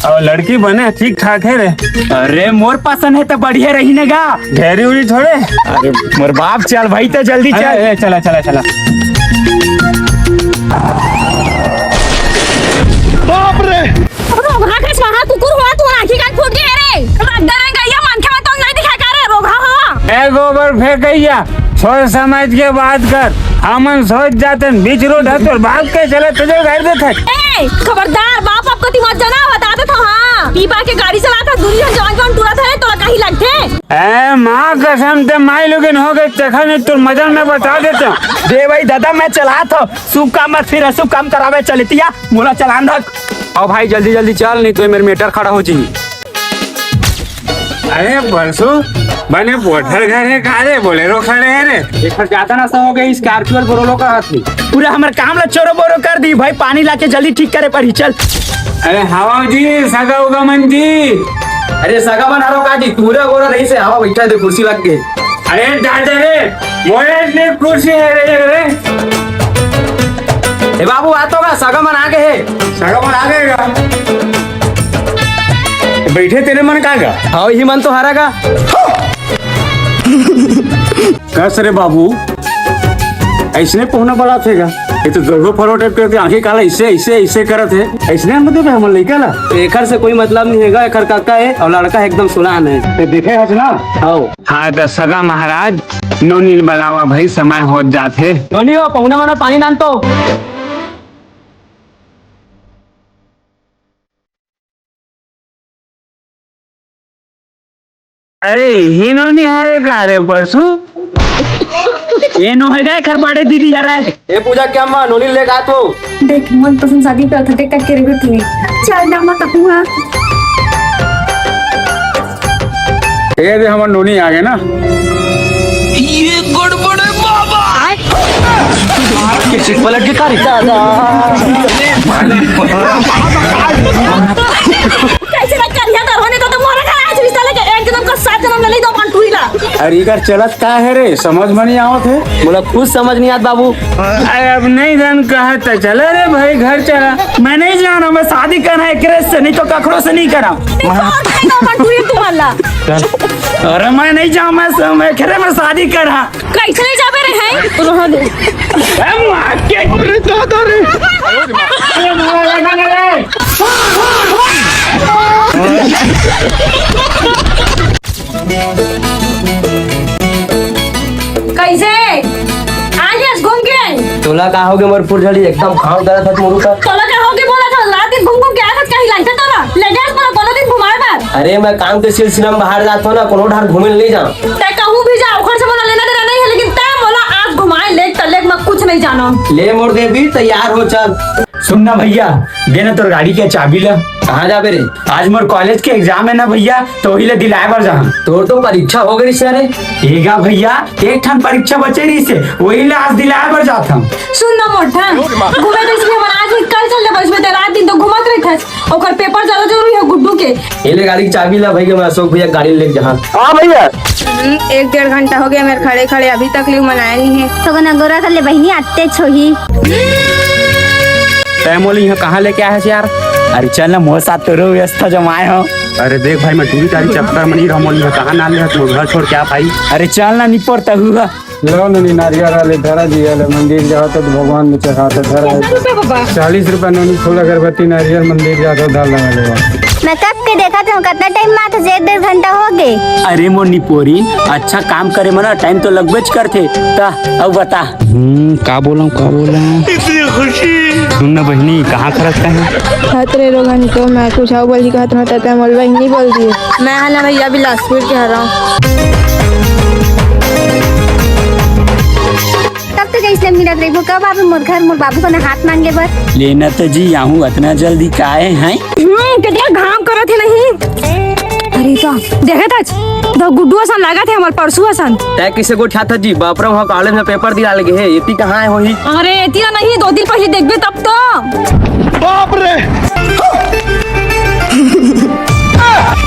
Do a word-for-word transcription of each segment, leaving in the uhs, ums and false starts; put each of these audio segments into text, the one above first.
अउ लड़की बने ठीक ठाक हे रे। अरे मोर पसंद हे त बढ़िया रही न गा। ढेरी उरी थोड़े। अरे मोर बाप, चल भाई त जल्दी चल। अरे, ए, चला, चला, चला। बाप रे! रोगहा के स्वाहा कुकुर हुआ, तू आँखी कान फूट गए रे। रद्दा रे गैया, मनखे में तो नहीं दिखाई का रे, रोगहा हुआ। ए गोबर फेंकैया, सोच समझ के बात कर। हमन सोच जातन, बीच रोड ह तोर बाप के चले तुझे घर देथे। ए, खबरदार, बाप बाप कति मत जाना, बता देत हँव, हाँ। पी पा के गाड़ी चलात हस, दुनिया जवान जवान टूरा थे, तोला कहीं लगथे। ए माँ कसम, ते माई लोगिन हो गए, तेखा नहीं तोर मजा मैं बता देत हँव। दे भाई दादा, मैं चलात हँव, शुभ काम मत फिर अशुभ काम करावे चलतिया, मोला चलान रख। अउ भाई जल्दी जल्दी चल, नहीं तो मेर मेटर खड़ा हो जाही। अरे परसू, बने पोठर घर हे का रे, बोलेरो खड़े हे रे। एकर ज्यादा नशा हो गई, Scorpio और Bolero का हाथ में। पूरा हमर काम ला चोरो बोरो कर दी भाई, पानी लाके जल्दी ठीक करे पड़ी, चल। अरे हवा जी, सगा उगा मन जी। अरे सगा मन हरो का जी, टूरा गोरा रही से हवा बैठा दे, कुर्सी लग गई। अरे दादा रे, मोए ने कुर्सी हे रे, रे। ए बाबू, आ तो गा, सगा मन आ गए हे। सगा मन आ गए गा। बैठे तेरे मन का गा? हाँ, ही मन तो हरा गा। कस रे बाबू, ऐसने पहुना बड़ा थे गा। ये तो दो फरो टाइप करके आंखें काला ऐसे, ऐसे, ऐसे करत हे। ऐसने हम देबे हमर लइका ला। एकर से कोई मतलब नहीं हे गा, एकर काका हे अउ लड़का एकदम सुनान हे। ते देखे हस ना? हाँ। हाँ, त सगा महाराज, नोनी ल बलावा भाई, समय होत जात हे। नोनी हो, पहुना मन पानी लान तो। अरे, ही नोनी हरे का रे परसू? ए नो हे गा, एकर बड़े दीदी हरे। ए पूजा, क्या माँ नोनी लेके आत हो? देख, मन पसंद शादी करत हते, कट के रहिबे तू। चल ना, मत तकू, हाँ। ए दे, हमर नोनी आ गए ना। ये गड़बड़ है बाबा। कैसे पलट के कारी? कैसे ना करिया दरवाने तो, तो मोरे घर आज रिश्ता लेके एक जन्म का सात जन्म ले ली तो अपन टूरी ला। अरे, इकर चलत का हे रे? समझ में नहीं आवत हे। मोला कुछ समझ नहीं आत बाबू। अरे, अब नहीं जान कहा त चला रे भाई, घर चला। मैं नहीं जाना, मैं शादी करना हे एकरे से, नहीं तो ककरो से नहीं करा। नहीं तो और भाई तो अपन टूरी तुम्हारा। अरे, मैं नहीं जाऊँ, मैं स-, मैं एकरे में शादी करा। कैसे नहीं जाबे रे हैं? रह दे। ए, माँ के। अरे दादा रे। अरे, माँ, अरे, माँ, अरे, माँ, अरे। कैसे? आ गया घूम के? तोला का होगे मोर फुरझड़ी, एकदम घाम करत हस मोरू का। तोला का होगे बोला था, रात दिन घूम घूम के आखत कहीं लगता तोला। ले गया बोला कोनो दिन घुमाए बर। अरे मैं काम के सिलसिला में बाहर जात हूँ ना, कोनो ढार घूमे नहीं जाऊँ। तै कहूँ भी जा, ओखर से मोला लेना देना नहीं है, लेकिन तै मोला आज घुमाए ले तले मैं कुछ नहीं जानो। ले मोर देवी, तैयार हो चल। सुन ना भैया, दे ना तोर गाड़ी के चाबी ला। कहाँ जाबे रे? आज मोर कॉलेज के एग्जाम है ना भैया, तो वही ले दिलाए बर जाहन। तोर तो परीक्षा हो गई सर। एगा भैया, एक ठन परीक्षा बचे रही से, वही ले आज दिलाए बर जात हम। सुन ना मोठा, घूमे तो इसलिए हमन आज ही कल चल ले बस में, रात दिन तो घूमत रहिथस। ओकर पेपर ज्यादा जरूरी है गुड्डू के। ये ले गाड़ी की चाबी ला भैया, मैं अशोक भैया गाड़ी लेके जहाँ। हाँ भैया। हम्म, एक डेढ़ घंटा हो गया मेरे खड़े खड़े, अभी तक लियो मनाया नहीं है। तो ना गोरा कर ले बहिनी, आते छोही। तै मोला इहाँ कहाँ लेके आए हस यार? अरे चल ना मोर साथ, तोरो व्यवस्था जमाए हो। अरे देख भाई, मैं टूरी तारी चक्कर में नहीं रहूँ, मोला इहाँ कहाँ ना ले हस, मोर घर छोड़ के आ भाई। अरे चल ना निपोर तहू हा। लो नोनी, नारियल वाले धरा दिया ले, मंदिर जाओ तो भगवान में चढ़ा तो धरा। कितना रुपया बाबा? चालीस रुपया नोनी, फूल अगरबत्ती नारियल मंदिर जाओ तो धर लगा लेवा। मैं कब के देखत हूँ, कितना टाइम मात जे एक डेढ़ घंटा हो गए। अरे मोर निपोरी, अच्छा काम करे मना टाइम तो लगबेच करथे। ता अब बता। हम्म, का बोलूं, का बोलूं? इतनी खुशी। सुन ना बहिनी, कहाँ खरचता है? हत रे रोगन तो मैं कुछ आओ बोल दी कहत रहता था, मोल बहिनी बोल दिए। मैं हा ना भैया बिलासपुर के हरा। तब तो जैसे मिलत रहिबो, कब आबे मोर घर, मोर बाबू को ना हाथ मांगे बर। लेना तो जी आहूँ, अतना जल्दी काहे हैं? हम्म, कितना घाम करत है नहीं। अरे तो देखे था, तो गुड्डू असन लागत है हमर परसू असन। तै किसे गोठियात हस जी? बाप रे, वहाँ कॉलेज में पेपर दिला लगे है, एती कहाँ है होही? अरे एती ना नहीं, दो दिन पहले देखबे तब तो। बाप रे।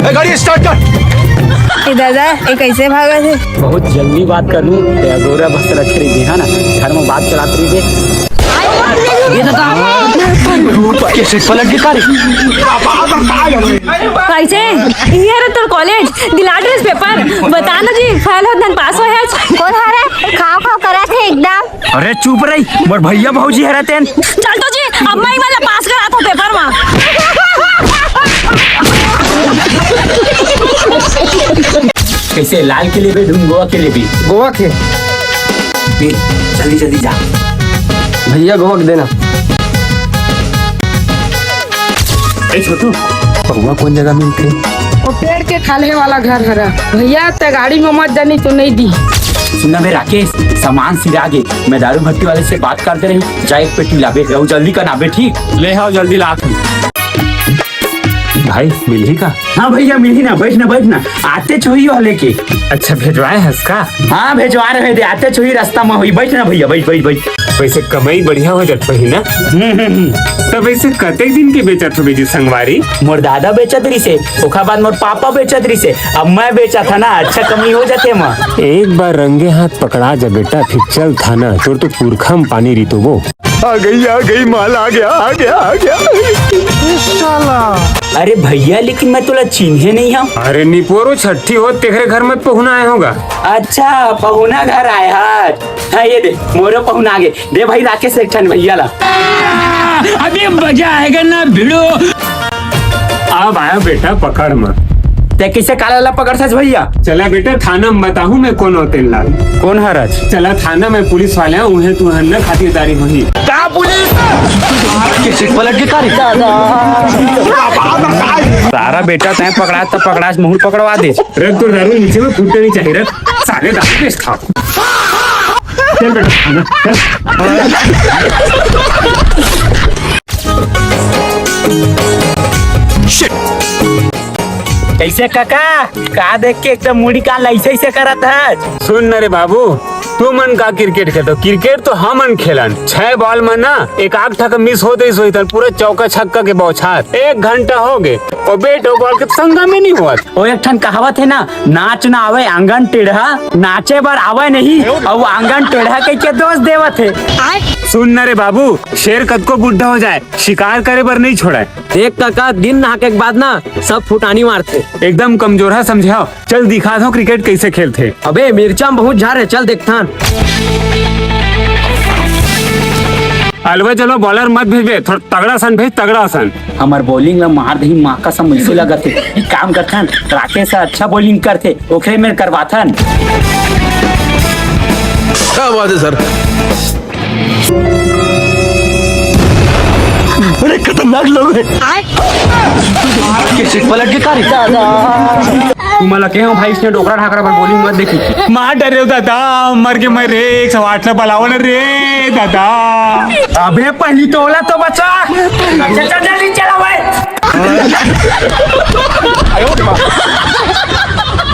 ए, गाड़ी स्टार्ट कर। ए दादा, ए कैसे भागत है? बहुत जल्दी बात करनी, ते अगोरा बस रखे रही है ना, घर में बात चलात रही है। ये तो कैसे पलट के करे? कैसे? ये रे तोर कॉलेज, दिला दे इस पेपर। बता ना जी, फेल हो धन पास हो है। कौन हरे? खाओ खाओ करत है एकदम। अरे चुप रही, मोर भैया भौजी हरत हे। चल तो जी, अब मैं ही वाला पास करा था पेपर में। कैसे, लाल के लेबे धुन गोवा के लेबे? गोवा के। ए, जल्दी जल्दी जा। भैया गोवा के देना। ए छोटू, पहुआ कौन जगह मिलथे? वो पेड़ के खाल्हे वाला घर हरा। भैया ते गाड़ी में मत जानी तो नहीं दी। सुना बे राकेश, सामान सिरा गे, मैं दारू भट्टी वाले से बात करते रही, जा एक पेटी लाबे, रहू जल्दी कर आबे, ठीक? ले आओ जल्दी ला तू। भाई मिलही का? हाँ भैया मिलही ना, बैठ ना, बैठ ना, आते छोही हो लेके। अच्छा भेजवाए हस का? हाँ भेजवा रहे दे, आते छोही रास्ता में होई, बैठ ना भैया, बैठ बैठ बैठ। वैसे कमाई बढ़िया हो जात होही ना? हम्म, हम्म, हम्म। तब वैसे कतेक दिन के बेचत होबे जी संगवारी? मोर दादा बेचत रिसे, ओखर बाद मोर पापा बेचत रिसे, अब मैं बेचत हंव ना, अच्छा कमाई हो जाथे माँ। एक बार रंगे हाथ पकड़ा जा बेटा, फिर चल थाना, तोर तो पुरखा में पानी रितोबो। आ गई, आ गई, माल आ गया, आ गया, आ गया। अरे भैया, लेकिन मैं तोला चिन्हे नहीं हूँ। अरे निपोरो छट्ठी हो, तेरे घर में पहुना आए होगा। अच्छा, पहुना घर आए हस। हाँ, ये दे, मोरो पहुना आ गे। दे भाई राकेश एक ठन भैया ला। अभी मजा आएगा ना भिड़ो। अब आया बेटा पकड़ में। ते कैसे काला ला पकड़ सच भैया? चला बेटा थाना में बताहूँ मैं कौन होते ला। कौन हरच? चला थाना में पुलिस वाले हैं, उन्हें तू हन्ना खातिरदारी होही। का पुलिस? कैसे पलट के करे? सारा बेटा तैं पकड़ा त पकड़ा, मुहूर पकड़वा दे। रख तो दारू नीचे में फूटना नहीं चाहिए, रख। साले दारू पेश था। चल बेटा, चल। कैसे काका, का देख के एकदम मुड़ी कान ऐसे ऐसे करत है? सुन न रे बाबू, तू मन का क्रिकेट खेलत हो? क्रिकेट तो हमन खेलन। छह बॉल में ना एक आध ठक मिस होते ही सोचतन, पूरा चौका छक्का के बौछार। एक घंटा हो गे, ओ बेट ओ बॉल के संगा में नहीं होत। ओ एक ठन कहावत है ना, नाच ना आवे आंगन टेढ़ा, नाचे बर आवे नहीं, अउ आंगन टेढ़ा कह के दोष देवत है। सुन न रे बाबू, शेर कतको बुढ़ा हो जाए, शिकार करे बर नहीं छोड़े। देख काका, दिन नहा के बाद ना सब फुटानी मारथे। एकदम कमजोरहा समझे हव। चल दिखा दो क्रिकेट कैसे खेलथे। अबे मिर्चा में बहुत झार है, चल देखथन। अलवा चलो, बॉलर मत भेजबे, थोड़ा तगड़ा सन भेज, तगड़ा सन। हमर बॉलिंग ला मार दही, माँ कसम ऐसे लगत हे। एक काम करथन, राकेश ह अच्छा बॉलिंग करथे, ओकरे मेर करवाथन। क्या बात है सर। अरे खतरनाक लोग हैं। कैसे पलट के करे? तुमला कहे हो भाई, इसने डोकरा ढाकरा पर बॉलिंग मत देखी। मार डरे हो दादा, मर के मर रे, एक सौ आठ ला बलावन रे दादा। अबे पहली तो ओला तो बचा। चल, चल, जल्दी चला भाई।